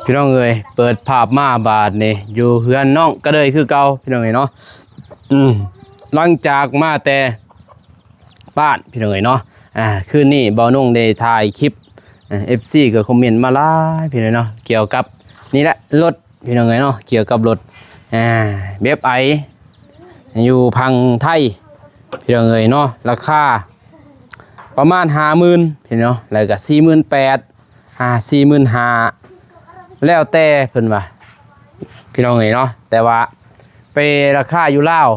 ພີ່ນ້ອງເອີຍ ເປີດພາບມາບາດນີ້ ຢູ່ເຮືອນນ້ອງກະເດີຍຄືເກົ່າ ພີ່ນ້ອງເອີຍເນາະ. ອືມ ຫຼັງຈາກມາແຕ່ບ້ານ ພີ່ນ້ອງເອີຍເນາະ ອ່າ ຄືນນີ້ບ່າວນົງໄດ້ຖ່າຍຄລິບ ອ່າ ເອັຟຊີກໍຄອມເມັນມາຫຼາຍ ພີ່ນ້ອງເນາະ ກ່ຽວກັບນີ້ແຫຼະ ລົດ ພີ່ນ້ອງເອີຍເນາະ ກ່ຽວກັບລົດ ອ່າ ເບບໄອ ຢູ່ຝັ່ງໄທ ພີ່ນ້ອງເອີຍເນາະ ລາຄາປະມານຫ້າໝື່ນ ພີ່ນ້ອງເນາະ ແລ້ວກໍສີ່ໝື່ນແປດ ອ່າ ສີ່ໝື່ນຫ້າ ແລ້ວແຕ່ເພິ່ນວ່າ ພີ່ນ້ອງເອີຍເນາະ. ແຕ່ວ່າໄປລາຄາຢູ່ລາວ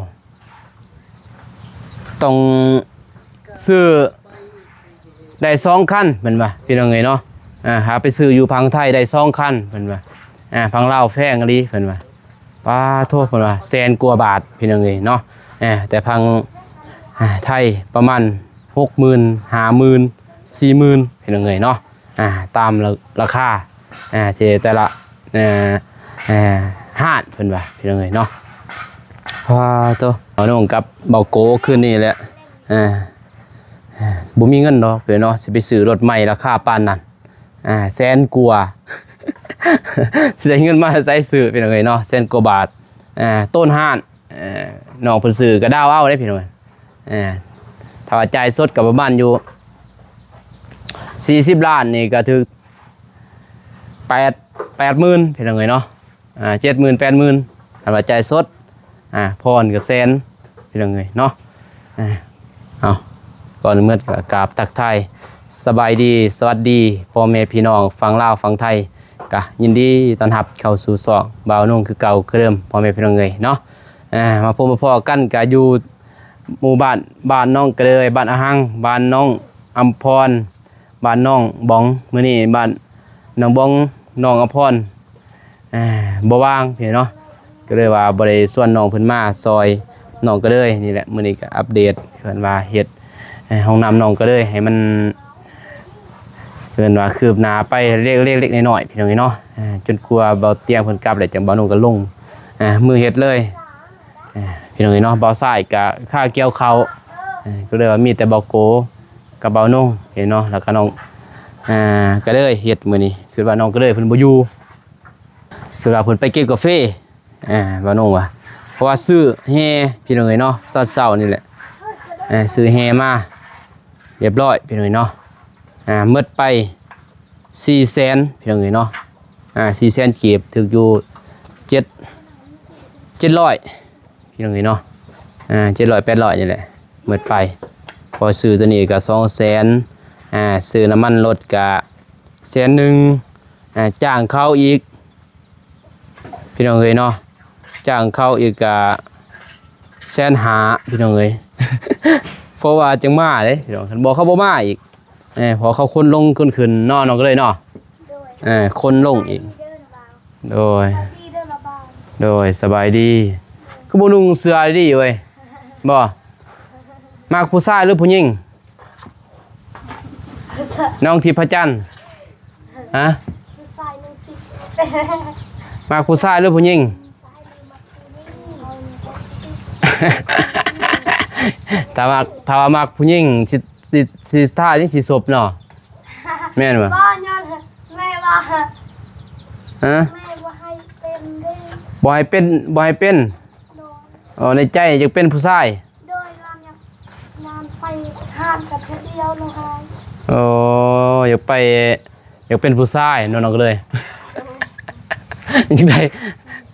ຕ້ອງຊື້ໄດ້ສອງຄັນ ເພິ່ນວ່າ ພີ່ນ້ອງເອີຍເນາະ. ອ່າ ຫາໄປຊື້ຢູ່ຝັ່ງໄທໄດ້ສອງຄັນ ເພິ່ນວ່າ. ອ່າ ຝັ່ງລາວແພງອີ່ຫຼີ ເພິ່ນວ່າ. ປາໂທ ເພິ່ນວ່າແສນກວ່າບາດ ພີ່ນ້ອງເອີຍເນາະ. ອ່າ ແຕ່ຝັ່ງ ອ່າ ໄທປະມານຫົກໝື່ນ ຫ້າໝື່ນ ສີ່ໝື່ນ ພີ່ນ້ອງເອີຍເນາະ. ອ່າ ຕາມລາ ລາຄາ ອ່າ ທີ່ແຕ່ລະ ເອີ ເອີ ຮ້ານ ເພິ່ນວ່າ ພີ່ນ້ອງເອີຍເນາະ. ປາໂທ ບ່າວນົງກັບບ່າວໂກຄືນນີ້ແຫຼະ ອ່າ ບໍ່ມີເງິນດອກ ພີ່ນ້ອງເນາະ ຊິໄປຊື້ລົດໃໝ່ລາຄາປານນັ້ນ ອ່າ ແສນກວ່າ ຊິໄດ້ເງິນມາໃສຊື້ ພີ່ນ້ອງເອີຍເນາະ ແສນກວ່າບາດ. ອ່າ ໂຕນຮ້ານ ເອີ ນ້ອງເພິ່ນຊື້ກະດາວເອົາເດ້ ພີ່ນ້ອງເອີຍ. ອ່າ ຖ້າວ່າຈ່າຍສົດກໍປະມານຢູ່ສີ່ສິບລ້ານນີ້ ກໍຖືກແປດ ແປດໝື່ນ ພີ່ນ້ອງເອີຍເນາະ. ອ່າ ເຈັດໝື່ນ ແປດໝື່ນ ຖ້າວ່າຈ່າຍສົດ. ອ່າ ຜ່ອນກໍແສນ ພີ່ນ້ອງເອີຍເນາະ. ອ່າ ເອົາ ກ່ອນອື່ນໝົດກໍກາບທັກທາຍສະບາຍດີ ສະຫວັດດີ ພໍ່ແມ່ພີ່ນ້ອງຝັ່ງລາວຝັ່ງໄທ ກະຍິນດີຕ້ອນຮັບເຂົ້າສູ່ຊ່ອງບ່າວນົງຄືເກົ່າຄືເດີມ ພໍ່ແມ່ພີ່ນ້ອງເອີຍເນາະ. ອ່າ ມາພົບມາພໍ້ກັນກະຢູ່ ໝູ່ບ້ານ ບ້ານນ້ອງກະເດີຍ ບ້ານອາຮັງ ບ້ານນ້ອງອຳພອນ ບ້ານນ້ອງບອງ. ມື້ນີ້ບ້ານນ້ອງບອງ ນ້ອງອຳພອນ ເອີ ບໍ່ວ່າງ ພີ່ນ້ອງເນາະ ກໍເລີຍວ່າບໍ່ໄດ້ຊວນນ້ອງເພິ່ນມາຊ່ອຍນ້ອງກະເດີຍນີ້ແຫຼະ. ມື້ນີ້ກໍອັບເດດ ເພິ່ນວ່າເຮັດ ເອີ ຫ້ອງນ້ຳນ້ອງກະເດີຍໃຫ້ມັນ ເພິ່ນວ່າຄືບໜ້າໄປເລັກໆນ້ອຍໆ ພີ່ນ້ອງເອີຍເນາະ. ເອີ ຈົນກວ່າເບົາຕຽງເພິ່ນກັບແລ້ວ ຈັ່ງເບົານົງກໍລົງ ເອີ ມືເຮັດເລີຍ. ອ່າ ພີ່ນ້ອງເອີຍເນາະ ບ່າວຊາຍກະຄາກ່ຽວເຂົ້າ ເອີ ກໍເລີຍວ່າມີແຕ່ບ່າວໂກກັບບ່າວນົງເນາະ ແລ້ວກໍນ້ອງ ອ່າ ກະເດີຍເຮັດມື້ນີ້. ຄິດວ່ານ້ອງກະເດີຍເພິ່ນບໍ່ຢູ່ ຄິດວ່າເພິ່ນໄປເກັບກາເຟ ອ່າ ບ່າວນົງວ່າ ເພາະວ່າຊື້ແຮ່ ພີ່ນ້ອງເອີຍເນາະ ຕອນເຊົ້ານີ້ແຫຼະ ເອີ ຊື້ແຮ່ມາ ຮຽບຮ້ອຍ ພີ່ນ້ອງເອີຍເນາະ. ອ່າ ໝົດໄປສີ່ແສນ ພີ່ນ້ອງເອີຍເນາະ. ອ່າ ສີ່ແສນກີບ ຖືກຢູ່ເຈັດ ເຈັດຮ້ອຍ ພີ່ນ້ອງເອີຍເນາະ. ອ່າ ເຈັດຮ້ອຍ ແປດຮ້ອຍນີ້ແຫຼະ ໝົດໄປ. ພໍຊື້ໂຕນີ້ກໍສອງແສນ ອ່າ ຊື້ນ້ຳມັນລົດກໍແສນໜຶ່ງ ອ່າ ຈ້າງເຂົາອີກ ພີ່ນ້ອງເອີຍເນາະ. ຈ້າງເຂົາອີກກະແສນຫ້າ ພີ່ນ້ອງເອີຍ ເພາະວ່າຈັ່ງມາເດ້ ພີ່ນ້ອງ ຄັນບໍ່ເຂົາບໍ່ມາອີກ ເອີ ເພາະເຂົາຄົນລົງຄົນຂຶ້ນເນາະ ນ້ອງກະເດີຍເນາະ. ໂດຍ ເອີ ຄົນລົງອີກ ເດີລະບ່າວ ໂດຍ ສະບາຍດີເດີລະບ່າວ ໂດຍ ສະບາຍດີ. ຄືບໍ່ນຸ່ງເສື້ອດີໆເວີຍ ບໍ່ ມັກຜູ້ຊາຍຫຼືຜູ້ຍິງ ນ້ອງທິບພະຈັນ? ຮະ? ມັກຜູ້ຊາຍຫຼືຜູ້ຍິງ? ຖ້າມັກ ຖ້າວ່າມັກຜູ້ຍິງ ຊິ ຊິ ຊິທ່າຍັງຊິສົບເນາະ ແມ່ນບໍ່? ບໍ່ ຍ້ອນແມ່ວ່າ ຮະ? ແມ່ບໍ່ໃຫ້ເປັນເດ້ ບໍ່ໃຫ້ເປັນ ບໍ່ໃຫ້ເປັນ. ໂດຍ ເອີ ໃນໃຈຢາກເປັນຜູ້ຊາຍ. ໂດຍ ລາວຢາກ ລາວໄປທານກັນເທື່ອດຽວລະຫາຍ. ໂອ້ ຢາກໄປ ຢາກເປັນຜູ້ຊາຍເນາະ ນ້ອງກະເດີຍ. ໂດຍ ຈັ່ງໃດ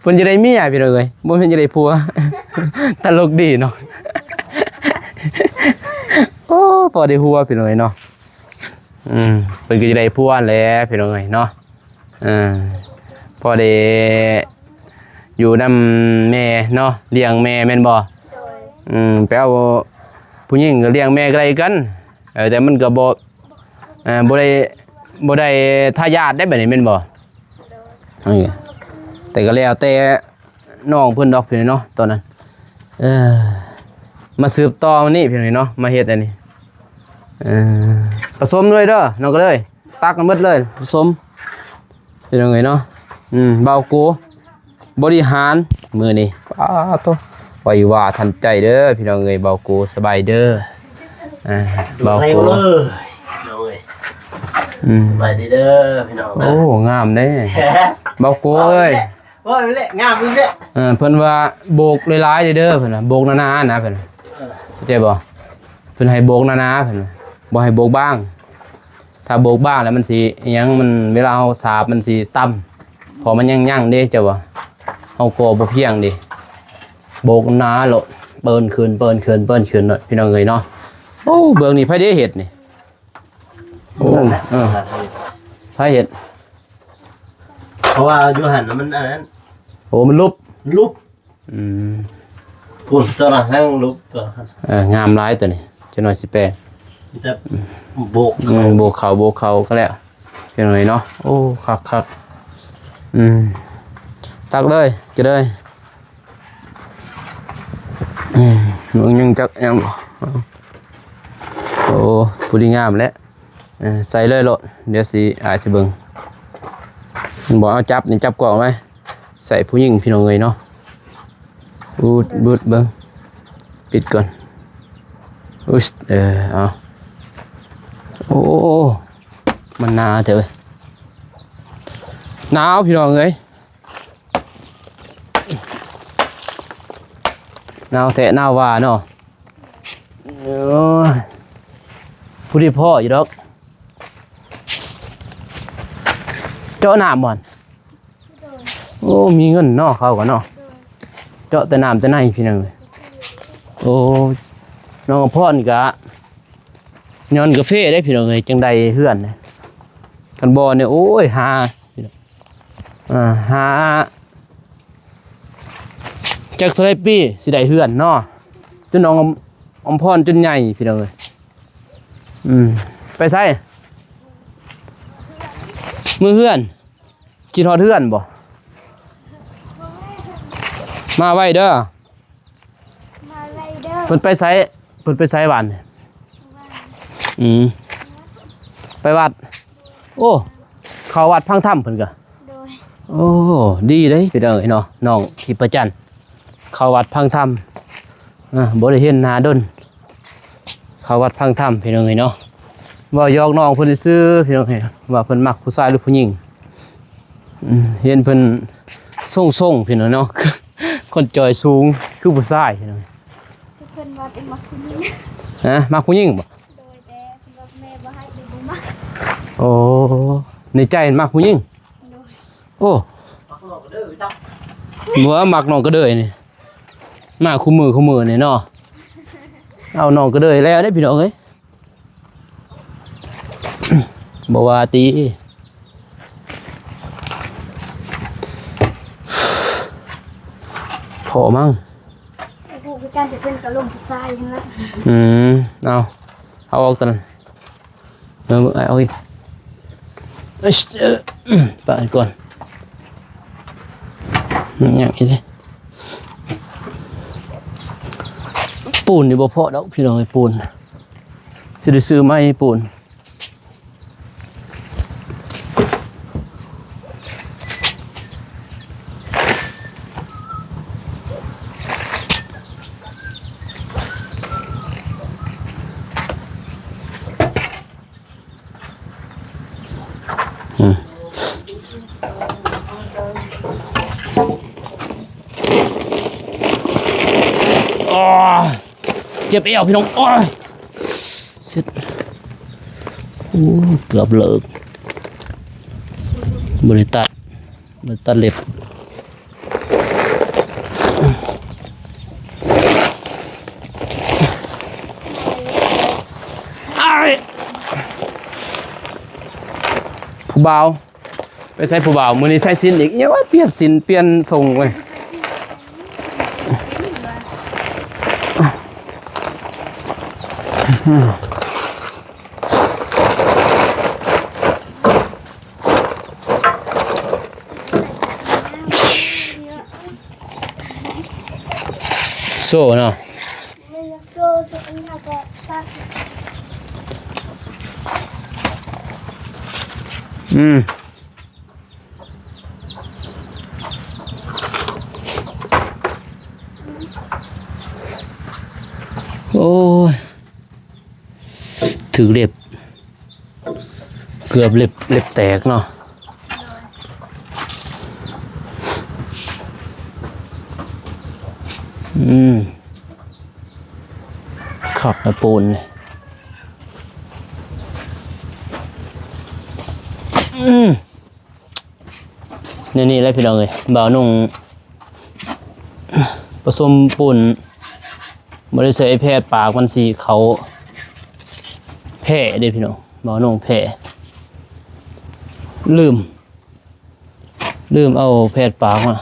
ເພິ່ນຈະໄດ້ເມຍ ພີ່ນ້ອງເອີຍ ບໍ່ແມ່ນຈະໄດ້ຜົວ. ຕະຫຼົກດີເນາະ. ໂອ້ ພໍໄດ້ຫົວ ພີ່ນ້ອງເອີຍເນາະ. ອືມ ເພິ່ນກໍຈະໄດ້ຜົວແຫຼະ ພີ່ນ້ອງເອີຍເນາະ. ເອີ ພໍໄດ້ຢູ່ນຳແມ່ເນາະ ລ້ຽງແມ່ແມ່ນບໍ່? ໂດຍ ອືມ ໄປເອົາຜູ້ຍິງກໍລ້ຽງແມ່ກໍໄດ້ຄືກັນ. ເອີ ແຕ່ມັນກໍບໍ່ ເອີ ບໍ່ໄດ້ ບໍ່ໄດ້ທາຍາດໄດ້ບາດນີ້ແມ່ນບໍ່? ໂດຍ ເອີ ແຕ່ກໍແລ້ວແຕ່ນ້ອງເພິ່ນດອກ ພີ່ນ້ອງເນາະ ຕອນນັ້ນ. ເອີ ມາສືບຕໍ່ມື້ນີ້ ພີ່ນ້ອງເນາະ ມາເຮັດອັນນີ້. ເອີ ປະສົມເລີຍເດີ ນ້ອງກະເດີຍ. ຕັກກັນໝົດເລີຍ ສົມ ພີ່ນ້ອງເອີຍເນາະ. ອືມ ບ່າວໂກບໍລິຫານມື້ນີ້ ປາໂທ ໄວວາທັນໃຈເດີ ພີ່ນ້ອງເອີຍ. ບ່າວໂກສະບາຍເດີ ອ່າ ບ່າວໂກ ເອີ ພີ່ນ້ອງເອີຍ ອືມ ສະບາຍດີເດີ ພີ່ນ້ອງເອີຍ. ໂອ້ ງາມເດ້ ເບົາໂກເອີຍ ເວົ້າແຫຼະ ງາມອີກແຫຼະ ເອີ ເພິ່ນວ່າໂບກຫຼາຍໆເດີ ເພິ່ນວ່າໂບກໜາໆນະ ເພິ່ນ ເອີ ເຂົ້າໃຈບໍ່? ເພິ່ນໃຫ້ໂບກໜາໆ ເພິ່ນວ່າ ບໍ່ໃຫ້ໂບກບາງ. ຖ້າໂບກບາງແລ້ວມັນຊິອີຫຍັງ ມັນ ເວລາເຮົາສາບມັນຊິຕ່ຳ ເພາະມັນຍັງໆເດ້ ເຈົ້າວ່າ ເຮົາກໍ່ບໍ່ພຽງເດ້ ໂບກໜາໂລດ ເປີ້ນຂຶ້ນ ເປີ້ນຂຶ້ນ ເປີ້ນຂຶ້ນໂລດ ພີ່ນ້ອງເອີຍເນາະ. ໂອ້ ເບື້ອງນີ້ໃຜເດ້ເຮັດນີ້? ໂອ້ ເອີ ໃຜເຮັດ? ເພາະວ່າຢູ່ຫັ້ນມັນອັນນັ້ນ ໂອ້ ມັນຫຼຸບ ຫຼຸບ ອືມ ໂອ້ ຕົວນັ້ນແຮງລຸກຕົວນັ້ນ ເອີ ງາມຫຼາຍຕົວນີ້ ຈັກໜ່ອຍຊິແປງ ມີແຕ່ໂບກ ອືມ ໂບກເຂົ້າ ໂບກເຂົ້າກໍແລ້ວ ເປັນຫຍັງເນາະ. ໂອ້ ຄັກໆ ອືມ ຕັກເລີຍ ກິນເລີຍ ອືມ ເບິ່ງຍັງຈັກຫຍັງບໍ່? ໂອ້ ພໍດີງາມແຫຼະ. ເອີ ໃສ່ເລີຍໂລດ ດຽວຊິ ອ້າຍຊິເບິ່ງ ບໍ່ເອົາຈັບນີ້ ຈັບກ້ອງໄວ້ ໃສ່ຜູ້ຍິງ ພີ່ນ້ອງເອີຍເນາະ. ອູດບຸດເບິ່ງ ປິດກ່ອນ ອຸດ ເອີ ເອົາ ໂອ້ ມັນໜາແທ້ເວີຍ ໜາວ ພີ່ນ້ອງເອີຍ ໜາວແທ້ໜາວວ່າເນາະ. ໂອ້ຍ ຜູ້ທີ່ພໍຢູ່ດອກ ເຈາະນ້ຳບໍ່? ໂອ້ ມີເງິນເນາະ ເຂົາກໍເນາະ ເຈາະແຕ່ນ້ຳແຕ່ໃນ ພີ່ນ້ອງເອີຍ. ໂອ້ ນ້ອງອຳພອນກະ ຍ້ອນກາເຟເດ້ ພີ່ນ້ອງເອີຍ ຈັ່ງໄດ້ເຮືອນ ຄັນບໍ່ນີ້ ໂອ້ຍ ຫາ ອ່າ ຫາ ຈັກເທົ່າໃດປີຊິໄດ້ເຮືອນເນາະ ຈົນນ້ອງອຳ ອຳພອນຈົນໃຫຍ່ ພີ່ນ້ອງເອີຍ. ອືມ ໄປໃສ? ເມືອເຮືອນ. ຄິດຮອດເຮືອນບໍ່? ມາໄວເດີ ມາໄວເດີ. ເພິ່ນໄປໃສ? ເພິ່ນໄປໃສຫວານນີ້? ອືມ ໄປວັດ. ໂອ້ ເຂົ້າວັດຟັງທຳເພິ່ນກະ ໂດຍ. ໂອ້ ດີເດ້ ພີ່ນ້ອງເອີຍເນາະ ນ້ອງທິບປະຈັນ ເຂົ້າວັດຟັງທຳ ອ່າ ບໍ່ໄດ້ເຫັນໜ້າດົນ ເຂົ້າວັດຟັງທຳ ພີ່ນ້ອງເອີຍເນາະ. ເວົ້າຢອກນ້ອງເພິ່ນຊື່ໆ ພີ່ນ້ອງເອີຍ ວ່າເພິ່ນມັກຜູ້ຊາຍຫຼືຜູ້ຍິງ. ອືມ ເຫັນເພິ່ນຊົງໆ ພີ່ນ້ອງເນາະ ຄົນຈ່ອຍສູງຄືຜູ້ຊາຍ ພີ່ນ້ອງ. ເພິ່ນວ່າເປັນມັກຜູ້ຍິງ ຮະ ມັກຜູ້ຍິງບໍ່? ໂດຍ ແຕ່ເພິ່ນວ່າແມ່ບໍ່ໃຫ້ ເພິ່ນບໍ່ມັກ. ໂອ້ ໃນໃຈມັກຜູ້ຍິງ. ໂດຍ. ໂອ້ ບໍ່ວ່າມັກນ້ອງກະເດີຍນີ້ ມາຄູ່ມື້ຄູ່ມື້ນີ້ເນາະ ເອົານ້ອງກະເດີຍແລ້ວເດ້ ພີ່ນ້ອງເອີຍ. ບໍ່ວ່າຕິ ພໍມັງ ໂອ້ໂຫ ຄືກັນ ແຕ່ເພິ່ນກໍລົມຜູ້ຊາຍຫັ້ນລະ. ອືມ ເອົາ ເອົາອອກຕົວນັ້ນ ເອົາ ເອົາອີກ ເອີ ປະໄວ້ກ່ອນ ຍັງອີກເດ້. ປູນນີ້ບໍ່ພໍດອກ ພີ່ນ້ອງເອີຍ ປູນ ຊິໄດ້ຊື້ໃໝ່ປູນ. ອືມ ໂອ້ຍ ເຈັບແອວ ພີ່ນ້ອງ ໂອ້ຍ ເຊັດ ໂອ້ ເກືອບເລີກ ບໍ່ໄດ້ຕັດ ບໍ່ໄດ້ຕັດເລັບ ອ້າຍ ຜູ້ບ່າວ ໄປໃສ່ຜູ້ບ່າວ ມື້ນີ້ໃສ່ສິ້ນອີກ ຫຍັງວະ ປ່ຽນສິ້ນປ່ຽນຊົງເວີຍ. ໂຊເນາະ ອືມ ໂອ້ຍ ຖືກເລັບ ເກືອບເລັບ ເລັບແຕກເນາະ. ອືມ ຄັກນະປູນນີ້ ອືມ ແນວນີ້ແຫຼະພີ່ນ້ອງເອີຍ ບ່າວນຸ່ງປະສົມປູນ ບໍ່ໄດ້ໃສ່ແຜ່ນປາກ ມັນຊິເຂົ້າແພ້ເດ້ພີ່ນ້ອງ ບ່າວນຸ່ງແພ້ ລືມ ລືມເອົາແຜ່ນປາກມາ.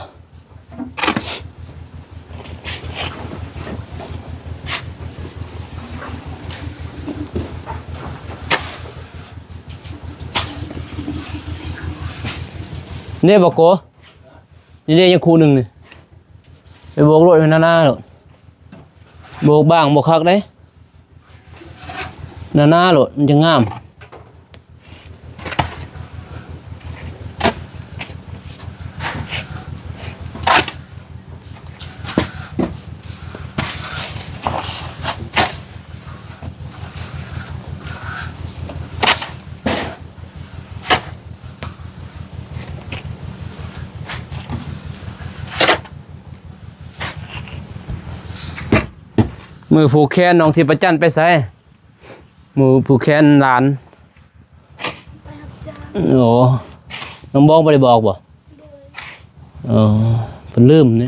ນີ້ບໍ່ໂກ ນີ້ເດ້ ຍັງຄູ່ໜຶ່ງນີ້ ໄປໂບກໂລດໃຫ້ໜາໆໂລດ ໂບກບາງບໍ່ຄັກເດ້ ໜາໆໂລດ ມັນຈະງາມ. ມື້ຜູກແຂນນ້ອງທິບປະຈັນໄປໃສ? ມື້ຜູກແຂນຫຼານ ໄປຮັບຈ້າງ. ໂອ້ ນ້ອງບອງບໍ່ໄດ້ບອກບໍ່? ໂດຍ ເອີ ເພິ່ນລືມເດ້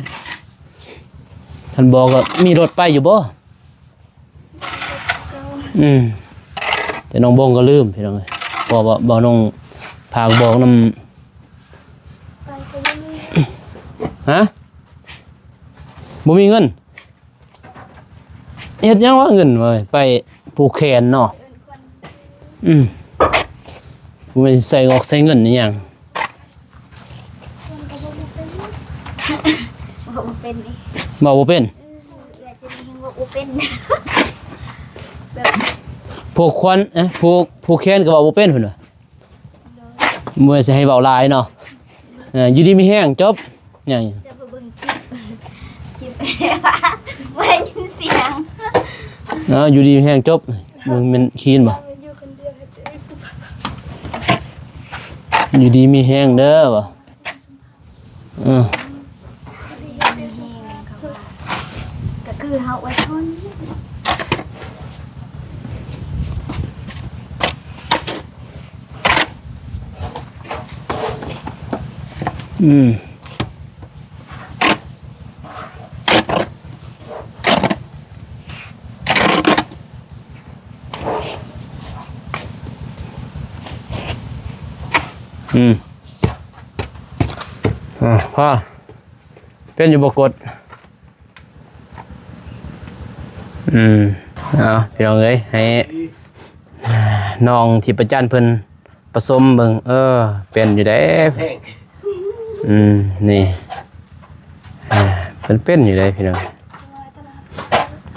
ຄັນບອກກໍມີລົດໄປຢູ່ບໍ່? ອືມ ແຕ່ນ້ອງບອງກໍລືມພີ່ນ້ອງເອີຍ ເພາະວ່າບ່າວນຸ່ງຝາກບອກນຳ ໄປກໍບໍ່ມີ ຮະ ບໍ່ມີເງິນ ເຮັດຫຍັງວະເງິນເວີຍ ໄປຜູກແຂນເນາະ ອືມ ບໍ່ແມ່ນໃສ່ງອກໃສ່ເງິນອີ່ຫຍັງ ເວົ້າບໍ່ເປັນ ເວົ້າບໍ່ເປັນ ເອີ ເອື້ອຍຈະໄດ້ແຮງເວົ້າບໍ່ເປັນ ແບບ ຜູກຂວັນ ເອີ ຜູກ ຜູກແຂນກໍເວົ້າບໍ່ເປັນພຸ້ນວ່າ ບໍ່ແມ່ນຊິໃຫ້ເວົ້າຫຼາຍເນາະ ເອີ ຢູ່ດີມີແຮງ ຈົບ ຫຍັງ ຈະໄປເບິ່ງຄລິບ ຄລິບ ບໍ່ໄດ້ຍິນສຽງ ເອີ ຢູ່ດີມີແຮງ ຈົບ ເບິ່ງແມ່ນຄີນບໍ່ ຢູ່ຄົນດຽວໃຫ້ຕົວເອງ ຢູ່ດີມີແຮງເດີວ່າ. ເອີ ກໍຄືເຮົາອວຍພອນ ອືມ. ອືມ ອ່າ ພໍ ເປັນຢູ່ບໍ່ກົດ? ອືມ ເອົາ ພີ່ນ້ອງເອີຍ ໃຫ້ນ້ອງທິບປະຈັນເພິ່ນ ປະສົມເບິ່ງ ເອີ ເປັນຢູ່ເດ້ ແຮງ ອືມ ນີ້ ເອີ ເພິ່ນເປັນຢູ່ເດ້ພີ່ນ້ອງ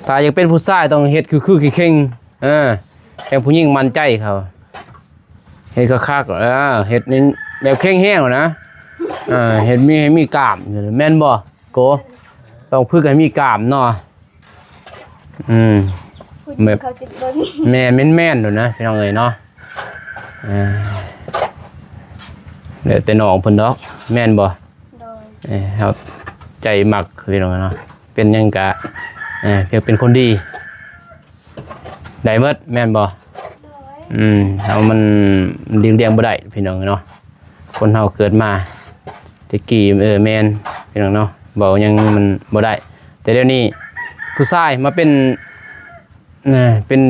ຖ້າຢາກເປັນຜູ້ຊາຍຕ້ອງເຮັດຄືໆເຄັ່ງໆ ເອີ ແຕ່ຜູ້ຍິງໝັ້ນໃຈເຂົາ ເຮັດຄັກໆ ເອີ ເຮັດໃນແບບແຂງແຮງນະ ເອີ ເຮັດມີ ໃຫ້ມີກ້າມ ແມ່ນບໍ່ ໂກ ຕ້ອງຝຶກໃຫ້ມີກ້າມເນາະ ອືມ ແບບ ແມ່ນແມ່ນໆໂດດນະ ພີ່ນ້ອງເອີຍເນາະ ເອີ ແລ້ວແຕ່ນ້ອງເພິ່ນດອກ ແມ່ນບໍ່? ໂດຍ ເອີ ເຮົາໃຈມັກ ພີ່ນ້ອງເນາະ ເປັນຫຍັງກະ ເອີ ພຽງເປັນຄົນດີ ໄດ້ໝົດແມ່ນບໍ່? ໂດຍ ອືມ ເຮົາມັນຫຼີກລ່ຽງບໍ່ໄດ້ພີ່ນ້ອງເນາະ ຄົນເຮົາເກີດມາແຕ່ກີ້ ເອີ ແມ່ນພີ່ນ້ອງເນາະ ເວົ້າຫຍັງມັນບໍ່ໄດ້ ແຕ່ດຽວນີ້ຜູ້ຊາຍມາເປັນ ເປັນ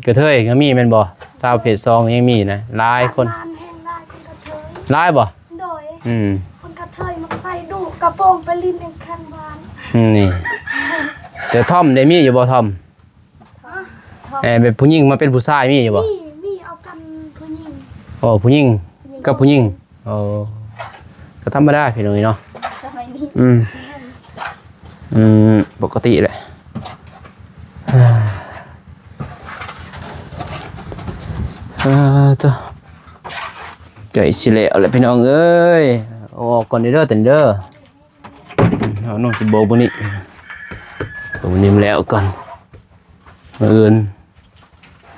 ກະເທີຍກໍມີແມ່ນບໍ່? ສາວເພດສອງກໍຍັງມີນະ ຫຼາຍຄົນ ຫຼາຍຄົນກະເທີຍ ຫຼາຍບໍ່? ໂດຍ ອືມ ຄົນກະເທີຍມັກໃສ່ດຸກະໂປງໄປຫຼິ້ນແຂງບ້ານ ອືມ ນີ້ ແຕ່ທອມໄດ້ມີຢູ່ບໍ່ທອມ? ຮະ? ເອີ ແບບຜູ້ຍິງມາເປັນຜູ້ຊາຍມີຢູ່ບໍ່? ມີ ມີເອົາກັນຜູ້ຍິງ ໂອ້ ຜູ້ຍິງ ຜູ້ຍິງກັບຜູ້ຍິງ ໂອ້ ກໍທຳມະດາພີ່ນ້ອງເນາະ ສະໄໝນີ້ ອືມ ອືມ ປົກກະຕິແຫຼະ ເອີ ໂທ້ ໃກ້ຊິແລ້ວແຫຼະພີ່ນ້ອງເອີຍ ເອົາອອກກ່ອນເດີ ຕົວນີ້ເດີ ເອົານ້ອງຊິໂບກມື້ນີ້ ໂບກມື້ນີ້ແລ້ວກ່ອນ ມື້ອື່ນ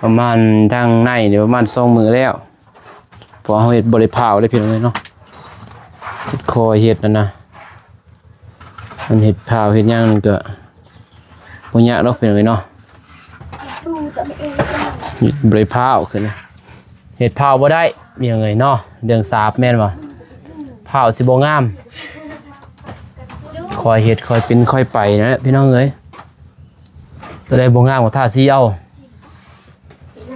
ປະມານທາງໃນນີ້ປະມານສອງມື້ແລ້ວ ເພາະເຮົາເຮັດບໍ່ໄດ້ພ້າວເດ້ພີ່ນ້ອງເອີຍເນາະ ເຮັດ ຄ່ອຍເຮັດຫັ້ນນະ ມັນເຮັດພ້າວເຮັດຫຍັງນີ້ກໍບໍ່ຍາກດອກ ພີ່ນ້ອງເອີຍເນາະ. ເຮັດບໍ່ໄດ້ພ້າວຂຶ້ນ ເຮັດພ້າວບໍ່ໄດ້ ພີ່ນ້ອງເອີຍເນາະ. ເລື່ອງສາບແມ່ນບໍ່? ພ້າວຊິບໍ່ງາມ. ຄ່ອຍເຮັດຄ່ອຍເປັນຄ່ອຍໄປນັ້ນແຫຼະ ພີ່ນ້ອງເອີຍ. ຕົວໃດບໍ່ງາມກໍທາສີເອົາ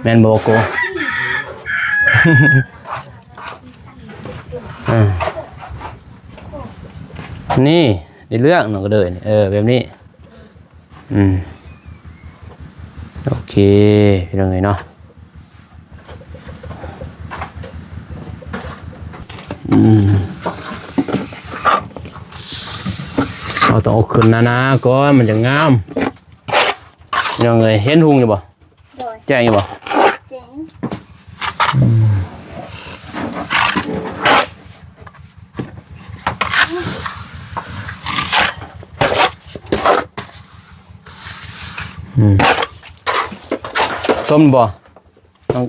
ແມ່ນບໍ່ໂກ? ອ່າ ນີ້ ໄດ້ເລື່ອງເນາະ ກໍເດີນີ້ ເອີ ແບບນີ້. ອືມ ໂອເຄ ພີ່ນ້ອງເອີຍເນາະ. ອືມ ເຮົາຕ້ອງເອົາຂຶ້ນໜາໆກ່ອນ ມັນຈະງາມ. ພີ່ນ້ອງເອີຍ ເຫັນຮຸ່ງຢູ່ບໍ່? ໂດຍ ແຈ້ງຢູ່ບໍ່? ແຈ້ງ. ອືມ ອືມ ສົມບໍ່? ຕ້ອງ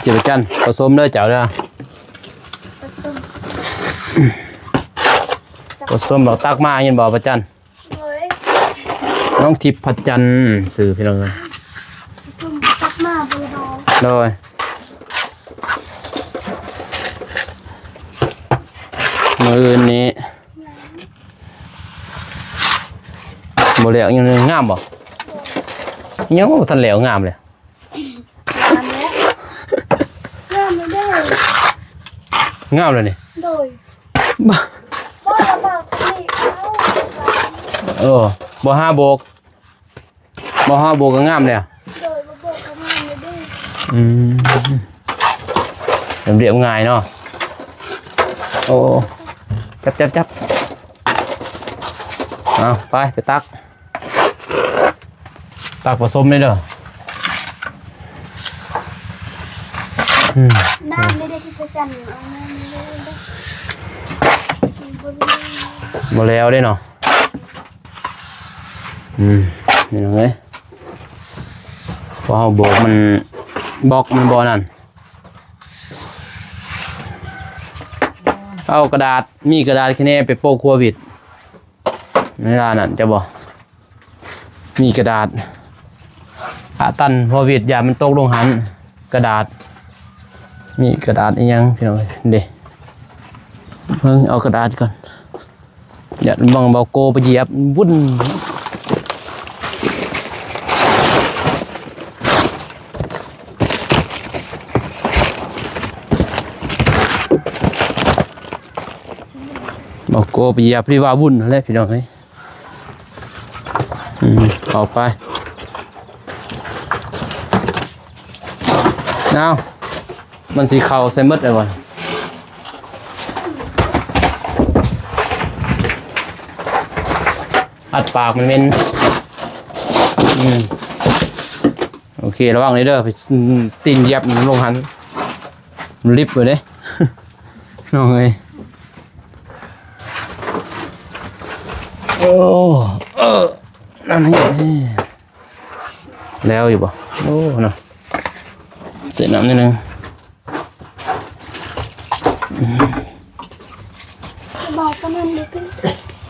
ເຈັບປະຈັນ ປະສົມເດີເຈົ້າເດີ. ປະສົມ ປະສົມແລ້ວຕັກມາ ເຫັນບໍ່ປະຈັນ? ໂດຍ ນ້ອງທິບພະຈັນ ຊື່ພີ່ນ້ອງເອີຍ. ປະສົມຕັກມາບໍ່ໄດ້ເວົ້າ. ໂດຍ ມື້ອື່ນນີ້ບໍ່ແລ້ວ ຍັງງາມບໍ່? ຍັງບໍ່ທັນແລ້ວ ງາມເລີຍ. ງາມແລ້ວ ງາມແລ້ວເດີ ງາມແລ້ວນີ້. ໂດຍ ບໍ່ ບໍ່ລະບ່າວສະເລກເອົາ ເອີ ບໍ່ຫາໂບກ ບໍ່ຫາໂບກກໍງາມແລ້ວ. ໂດຍ ບໍ່ໂບກກໍງາມແລ້ວເດີ. ອືມ ລຽບໆງ່າຍເນາະ. ໂອ້ ຈັບໆໆ ເອົາ ໄປ ໄປຕັກ. ຕັກປະສົມເລີຍເດີ. ອືມ ນ້ຳໄດ້ທີ່ພະຈັນເອົາມາເລີຍເດີ. ບໍ່ແລ້ວເດ້ເນາະ. ອືມ ນີ້ເລີຍ ເພາະເຮົາບອກມັນ ບລັອກມັນບໍ່ນັ້ນ. ເອົາກະດາດ ມີກະດາດຄະແນໄປໂປະຂົວຫວິດ. ເວລານັ້ນຈະບໍ່ມີກະດາດ ອາຕັນຫົວຫວິດ ຢ້ານມັນຕົກລົງຫັ້ນ ກະດາດ ມີກະດາດອີ່ຫຍັງ ພີ່ນ້ອງເອີຍ ເດ້ ເບິ່ງເອົາກະດາດກ່ອນ ຢ້ານບັງເບົາໂກໄປຢຽບວຸ້ນ. ບໍ່ໂກໄປຢຽບທີ່ວ່າວຸ້ນຫັ້ນແຫຼະພີ່ນ້ອງເອີຍ. ອືມ ເອົາໄປ ເອົາ ມັນຊິເຂົ້າໃສ່ໝົດແລ້ວບໍ່? ອັດປາກມັນເໝັນ. ອືມ ໂອເຄ ລະວັງເດີ ໄປຕີນຢຽບມັນລົງຫັ້ນ ມັນລິບເລີຍເດ້ ນ້ອງເອີຍ. ໂອ້ ເອີ ນັ້ນນີ້ ແລ້ວຢູ່ບໍ່? ໂອ້ ເນາະ ໃສ່ນ້ຳນິດໜຶ່ງ.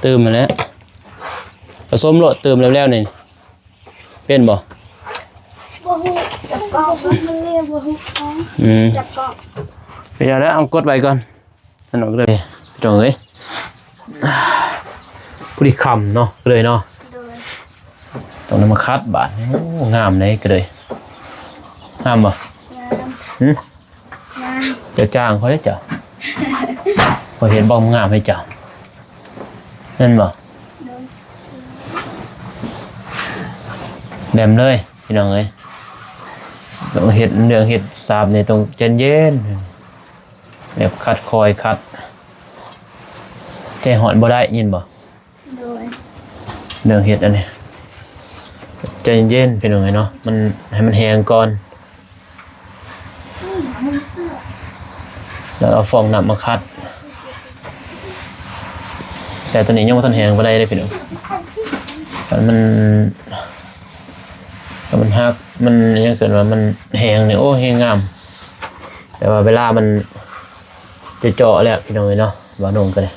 ເຕີມມາແລ້ວ ປະສົມໂລດ ເຕີມແລ້ວໆ ນີ້ ເປັນບໍ່? ບໍ່ຮູ້ ຈັບກ້ອງ ບໍ່ຮູ້ ບໍ່ຮູ້ ອືມ ຈັບກ້ອງ ເປັນຫຍັງແລ້ວ ເອົາກົດໄວ້ກ່ອນ. ອັນນັ້ນກໍໄດ້ ພີ່ນ້ອງເອີຍ ພໍດີຄ່ຳເນາະ ກໍເລີຍເນາະ ໂດຍ ຕ້ອງໄດ້ມາຂັດບາດນີ້. ໂອ້ ງາມເດ້ ກໍເລີຍ ງາມບໍ່? ງາມ ຫຶ? ງາມ ເຈົ້າຈ້າງຂ້ອຍເດ້ເຈົ້າ ຂ້ອຍເຮັດບໍ່ງາມໃຫ້ເຈົ້າ ແມ່ນບໍ່? ໂດຍ ແບມເລີຍ ພີ່ນ້ອງເອີຍ ຕ້ອງເຮັດ ເລື່ອງເຮັດສາບນີ້ຕ້ອງໃຈເຢັນ. ແບບຂັດ ຄ່ອຍຂັດ ໃຈຮ້ອນບໍ່ໄດ້ ຍິນບໍ່? ໂດຍ ເລື່ອງເຮັດອັນນີ້ ໃຈເຢັນ ພີ່ນ້ອງເອີຍເນາະ ມັນ ໃຫ້ມັນແຫ້ງກ່ອນ ແລ້ວເອົາຟອງນ້ຳມາຂັດ. ແຕ່ຕົວນີ້ຍັງບໍ່ທັນແຫ້ງປານໃດເດ້ ພີ່ນ້ອງ ມັນ ມັນຫັກ ມັນຫຍັງ ເອີ້ນວ່າມັນແຫ້ງນີ້ ໂອ້ ແຮງງາມ. ແຕ່ວ່າເວລາມັນຈະເຈາະແລ້ວ ພີ່ນ້ອງເອີຍເນາະ ບ່າວນົງກໍໄດ້.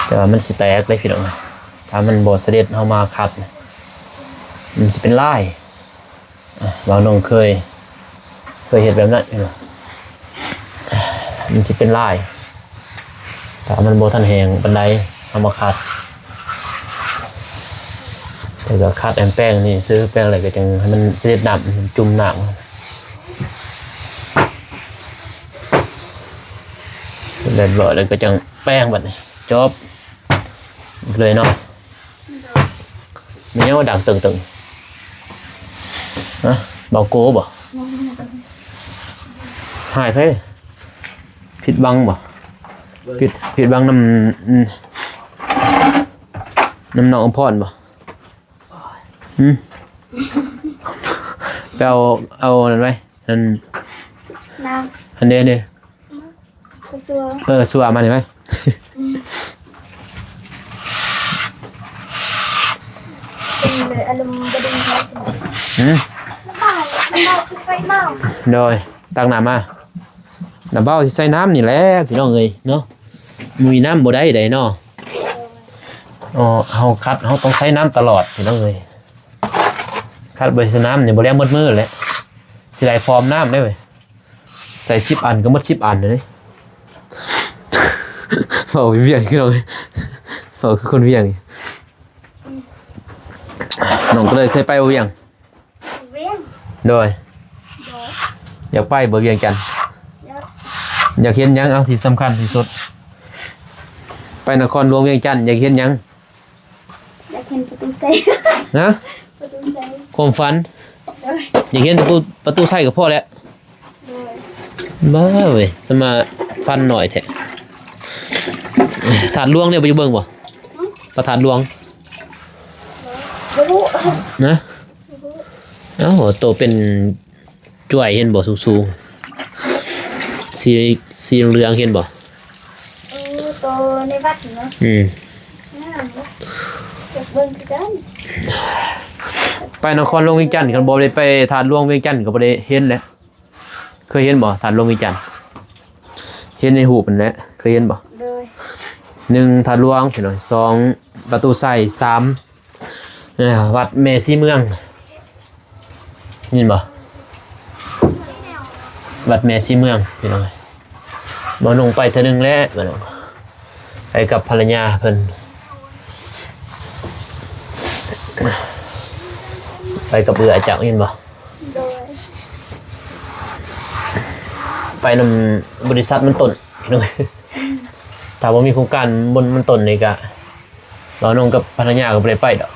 ແຕ່ວ່າມັນຊິແຕກເດ້ພີ່ນ້ອງ. ຖ້າມັນບໍ່ສະເດັດ ເຮົາມາຂັດ ມັນຊິເປັນລາຍ. ອ່າ ບ່າວນົງເຄີຍ ເຄີຍເຮັດແບບນັ້ນ ເຫັນບໍ່? ມັນຊິເປັນລາຍ ຖ້າມັນບໍ່ທັນແຫ້ງປານໃດ ເຮົາມາຂັດ ແລ້ວກໍຂັດໃຫ້ແປ້ງນີ້ຊື່ ແປ້ງແລ້ວກໍຈັ່ງໃຫ້ມັນສະເດັດນ້ຳ ຈຸ່ມນ້ຳ ແລ້ວກໍ ແລ້ວກໍຈັ່ງແປ້ງ ບັດນີ້ຈົບເລີຍເນາະ. ແມ່ນຫຍັງວ່າດັງຕຶງໆ? ຮະ? ເບົາໂກບໍ? ຫາຍໃຜ? ຜິດຫວັງບໍ? ຜິດ ຜິດຫວັງນຳ ນຳນ້ອງອຳພອນບໍ? ຫືມ? ໄປເອົາ ເອົານັ້ນໄວ້ ອັນ ນ້ຳ ອັນເດ້ ອັນເດ້ ໄປຊົ່ວ ເອີ ຊົ່ວມານີ້ໄວ້ ອືມ ເປັນເລີຍ ອາລົມບໍ່ດີເລີຍ ຫືມ? ນ້ຳເບົາ ນ້ຳເບົາຊິໃສ່ນ້ຳ ໂດຍ ຕັກນ້ຳມາ ນ້ຳເບົາຊິໃສ່ນ້ຳນີ້ແຫຼະ ພີ່ນ້ອງເອີຍເນາະ ມີນ້ຳບໍ່ໄດ້ໃດເນາະ. ອໍ ເຮົາຂັດ ເຮົາຕ້ອງໃສ່ນ້ຳຕະຫຼອດ ພີ່ນ້ອງເອີຍ ຂັດບໍ່ໃສ່ນ້ຳນີ້ບໍ່ແລ້ວໝົດມື້ແຫຼະ ຊິໄດ້ຟອມນ້ຳເດ້ເວີຍ. ໃສ່ສິບອັນກໍໝົດສິບອັນເດ້ ເວົ້າວຽງພີ່ນ້ອງ ເວົ້າຄືຄົນວຽງ. ນ້ອງກໍເລີຍເຄີຍໄປບໍ່ວຽງ? ວຽງ ໂດຍ ໂດຍ ຢາກໄປບໍ່ວຽງຈັນ? ຢາກ ຢາກເຫັນຫຍັງ? ເອົາ ທີ່ສຳຄັນທີ່ສຸດ ໄປນະຄອນຫຼວງວຽງຈັນ ຢາກເຫັນຫຍັງ? ຢາກເຫັນປະຕູໄຊ ຮະ? ປະຕູໄຊ ຄວາມຝັນ ໂດຍ ຢາກເຫັນປະຕູ ປະຕູໄຊກໍພໍແລ້ວ ໂດຍ ບ້າເວີຍ ສະມາຝັນໜ້ອຍແທ້. ທາດຫຼວງນີ້ບໍ່ ໄປເບິ່ງບໍ່? ຫືມ? ພະທາດຫຼວງ ບໍ່ຮູ້ ນະ ບໍ່ຮູ້ ເອົ້າ ໂຕເປັນ ຈ້ວຍເຫັນບໍ່ ສູງໆ ສີ ສີເຫຼືອງເຫັນບໍ່? ເອີ ໂຕໃນວັດເນາະ ອືມ ງາມເນາະ ຢາກເບິ່ງຄືກັນ. ໄປນະຄອນຫຼວງວຽງຈັນ ຄັນບໍ່ໄດ້ໄປທາດຫຼວງວຽງຈັນກໍບໍ່ໄດ້ເຫັນແຫຼະ. ເຄີຍເຫັນບໍ່ ທາດຫຼວງວຽງຈັນ? ເຫັນໃນຮູບນັ້ນແຫຼະ ເຄີຍເຫັນບໍ່? ໂດຍ ໜຶ່ງ ທາດຫຼວງ ພີ່ນ້ອງ ສອງ ປະຕູໄຊ ສາມ ເອີ ວັດແມ່ສີເມືອງ ເຫັນບໍ່? ວັດແມ່ສີເມືອງ ພີ່ນ້ອງ ບ່າວນົງໄປເທື່ອໜຶ່ງແລ້ວ ບ່າວນົງ ໄປກັບພັນລະຍາເພິ່ນ ໄປກັບເອື້ອຍເຈົ້າ ເຫັນບໍ່? ໂດຍ ໄປນຳບໍລິສັດມັນຕົ້ນ ພີ່ນ້ອງ ຖ້າບໍ່ມີໂຄງການບົນມັນຕົ້ນນີ້ກະ ບ່າວນົງກັບພັນລະຍາກໍບໍ່ໄດ້ໄປດອກ.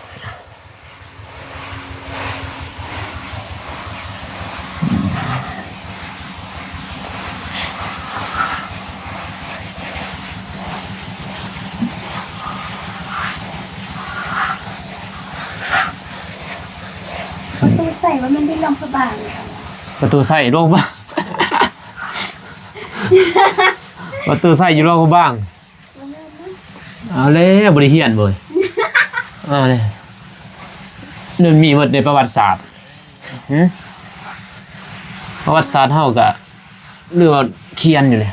ປະຕູໄຊວ່າແມ່ນຢູ່ຫຼວງພະບາງ ປະຕູໄຊຫຼວງພະບາງ ປະຕູໄຊຢູ່ຫຼວງພະບາງ. ເອົາແລ້ວ ບໍ່ໄດ້ຮຽນເວີຍ ເອົາແລ້ວ ມັນມີໝົດໃນປະຫວັດສາດ ຫື ປະຫວັດສາດເຮົາກະລືມວ່າຂຽນຢູ່ເລີຍ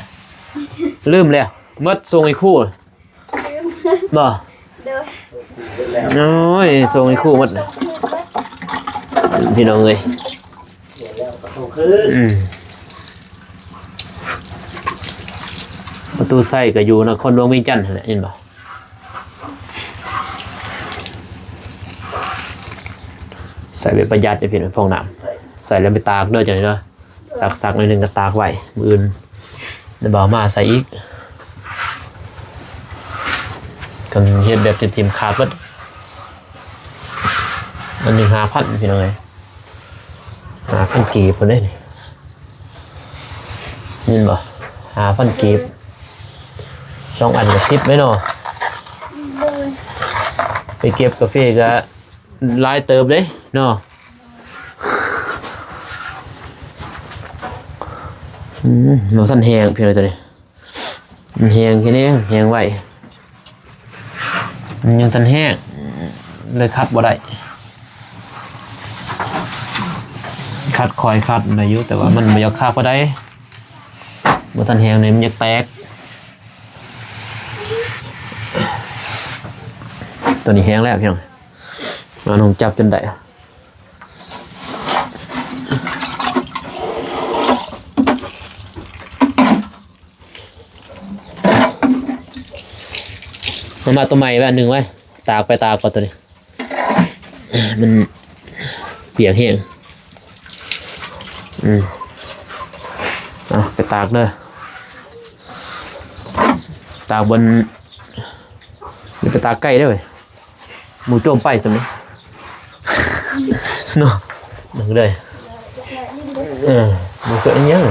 ລືມແລ້ວ ໝົດສົ່ງໃຫ້ຄູ ລືມ ບໍ່ ໂດຍ ໂອ້ຍ ສົ່ງໃຫ້ຄູໝົດ ສົ່ງຄືນເບິດ ພີ່ນ້ອງເອີຍ. ອືມ ປະຕູໄຊກໍຢູ່ນະຄອນຫຼວງວຽງຈັນຫັ້ນແຫຼະ ເຫັນບໍ່? ໃສ່ແບບປະຢັດເດີພີ່ນ້ອງ ຟອງນ້ຳ ໃສ່ແລ້ວໄປຕາກເດີ ຈັ່ງໃດເດີ ຊັກໆ ໜ້ອຍໜຶ່ງກໍຕາກໄວ້ ມື້ອື່ນ ແລ້ວບໍ່ເອົາມາໃສ່ອີກ ຄັນເຮັດແບບຖິ້ມໆ ຂາດເບິດ ອັນນີ້ຫ້າພັນ ພີ່ນ້ອງເອີຍ ຫ້າພັນກີບພຸ້ນເດ້ນີ້ ເຫັນບໍ່? ຫ້າພັນກີບ ສອງອັນກໍສິບເລີຍເນາະ ໂດຍ ໄປເກັບກາເຟກໍຫຼາຍເຕີບເດ້ເນາະ ອືມ ບໍ່ທັນແຫ້ງ ພີ່ນ້ອງ ຕົວນີ້ ມັນແຫ້ງແຄ່ນີ້ ແຫ້ງໄວ ມັນຍັງທັນແຫ້ງ ເລີຍຂັດບໍ່ໄດ້ ຂັດ ຄ່ອຍຂັດໄດ້ຢູ່ ແຕ່ວ່າມັນບໍ່ຢາກຄັກປານໃດ ບໍ່ທັນແຫ້ງນີ້ມັນຢາກແຕກ. ຕອນນີ້ແຫ້ງແລ້ວພີ່ນ້ອງ ມານ້ອງຈັບຈົນໄດ້ ເອົາມາຕົວໃໝ່ໄວ້ອັນໜຶ່ງໄວ້ ຕາກໄປຕາກກ່ອນຕົວນີ້ ມັນປຽກແຮງ ອືມ ເອົາໄປຕາກເດີ ຕາກບົນ ຢ່າໄປຕາກໃກ້ເດີເວີຍ ໝູໂຈມໄປຊັ້ນເນາະ ເນາະ ເບິ່ງເດີ ເອີ ມັນເກີດອີ່ຫຍັງ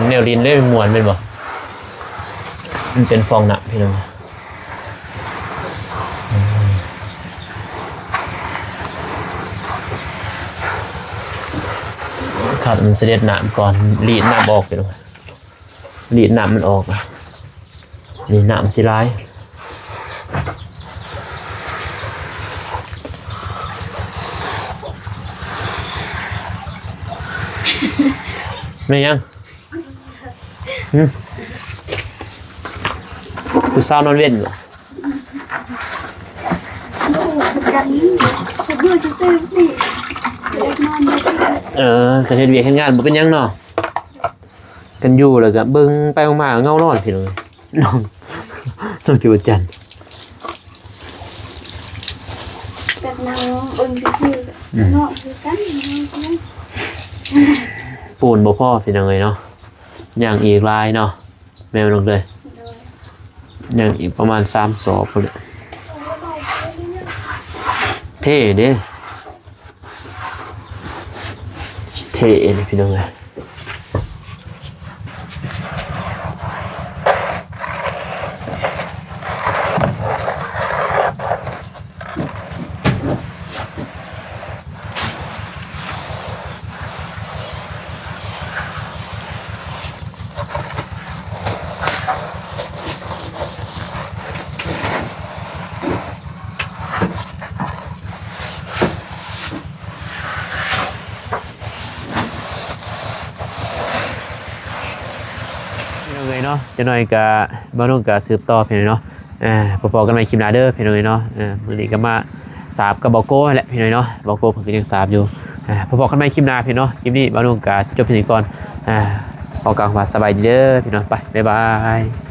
ແນວດິນເດ້ມ່ວນແມ່ນບໍ່? ມັນເປັນຟອງນ້ຳພີ່ນ້ອງ ຄັນມັນສະເດັດນ້ຳກ່ອນ ລີດນ້ຳອອກພີ່ນ້ອງ ລີດນ້ຳມັນອອກ ນີ້ນ້ຳຊິຫຼາຍ ແມ່ນຫຍັງ? ຫຶ? ຜູ້ສາວນອນເວັນບໍ່? ຢູ່ຊື່ໆ ນີ້ ເອີ ກະເຮັດວຽກເຮັດງານບໍ່ເປັນຫຍັງເນາະ ກັນຢູ່ແລ້ວກະເບິ່ງໄປມາເຫງົານອນພີ່ນ້ອງ ນ້ອງ ນ້ອງຈິວຈັນ ແບບນັ່ງເບິ່ງຊື່ໆ ອືມ ເນາະ ຄືກັນ ປູນບໍ່ພໍພີ່ນ້ອງເອີຍເນາະ ຍັງອີກຫຼາຍເນາະ ແມ່ນບໍ່ນ້ອງເອີຍ? ໂດຍ ຍັງອີກປະມານສາມສອບພຸ້ນແຫຼະ ເທ່ເດ້. ເທ່ນີ້ພີ່ນ້ອງເອີຍ ພີ່ນ້ອງເອີຍເນາະ ຈັກໜ້ອຍກະ ບ່າວນົງກະສືບຕໍ່ພີ່ນ້ອງເນາະ ເອີ ພໍ້ກັນໃໝ່ຄລິບໜ້າເດີພີ່ນ້ອງເອີຍເນາະ ເອີ ມື້ນີ້ກະມາສາບກັບບ່າວໂກ້ຫັ້ນແຫຼະພີ່ນ້ອງເນາະ ບ່າວໂກ້ເພິ່ນກະຍັງສາບຢູ່ ເອີ ພໍ້ກັນໃໝ່ຄລິບໜ້າພີ່ນ້ອງເນາະ ຄລິບນີ້ບ່າວນົງກະຊິຈົບພຽງນີ້ກ່ອນ ເອີ ຂໍກ່າວຄຳວ່າສະບາຍດີເດີພີ່ນ້ອງ ໄປ ບາຍບາຍ.